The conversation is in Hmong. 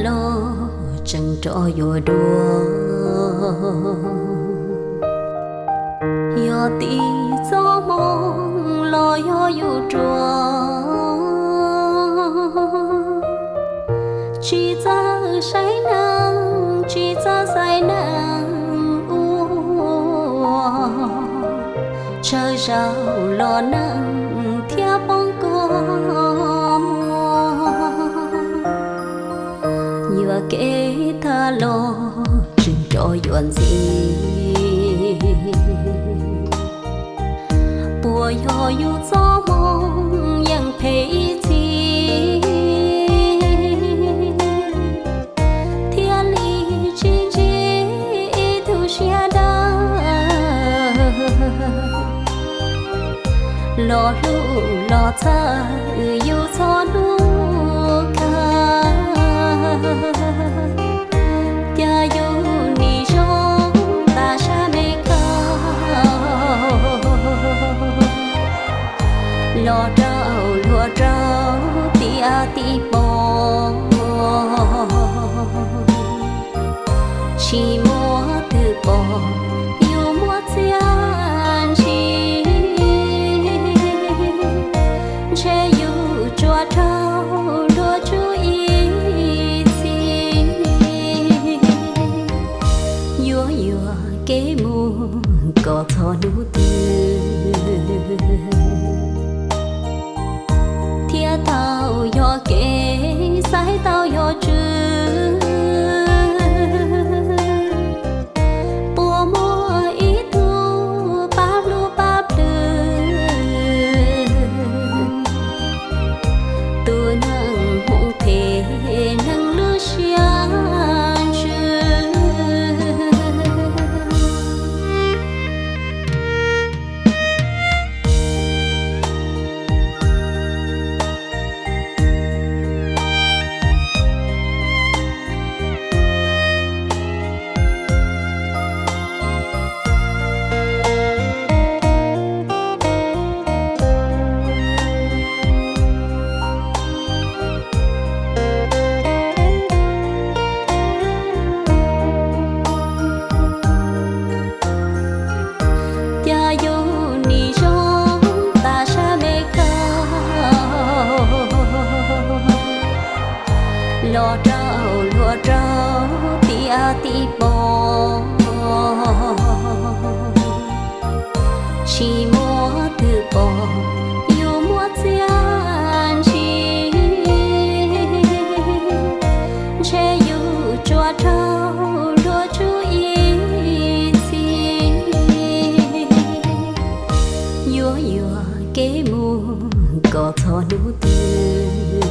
los tseem rov yuav dua. Yog tim txoj hmoo los yog yus ruam, tsis txawj saib neeg, tsis txawj xaiv neeg ua, tsawg zaus los neeg thiaj poob kua muag. Yuam kev tag los tseem rov yuav ntxiv. Puas yog yus txoj hmoo yeej phem ib txhis, thiaj li tsis ntsib ib tug siab dawb los hlub los txhawj yus txhua hnub kawg. Cas yus nim zoo tas sab me kawg, los rau luag rau tiaj tib pom, tsis muaj twg pom yus muaj txiaj ntsig, ntshe yus tsuas raug luag tsub ib txhis. Yuav yuam kev mus kom txog hnub twg, thiaj tau yog kev xaiv tau yog tswv. Puas muaj ib tug pab hlub pab plhws tus neeg hmoov phem neeg lub siab ntsws. Cas yus nim zoo tas sab me kawg, los rau luag rau tiaj tib pom, tsis muaj twg pom yus muaj txiaj ntsig, ntshe yus tsuas raug luag tsub ib txhis. Yuav yuam kev mus kom txog hnub twg,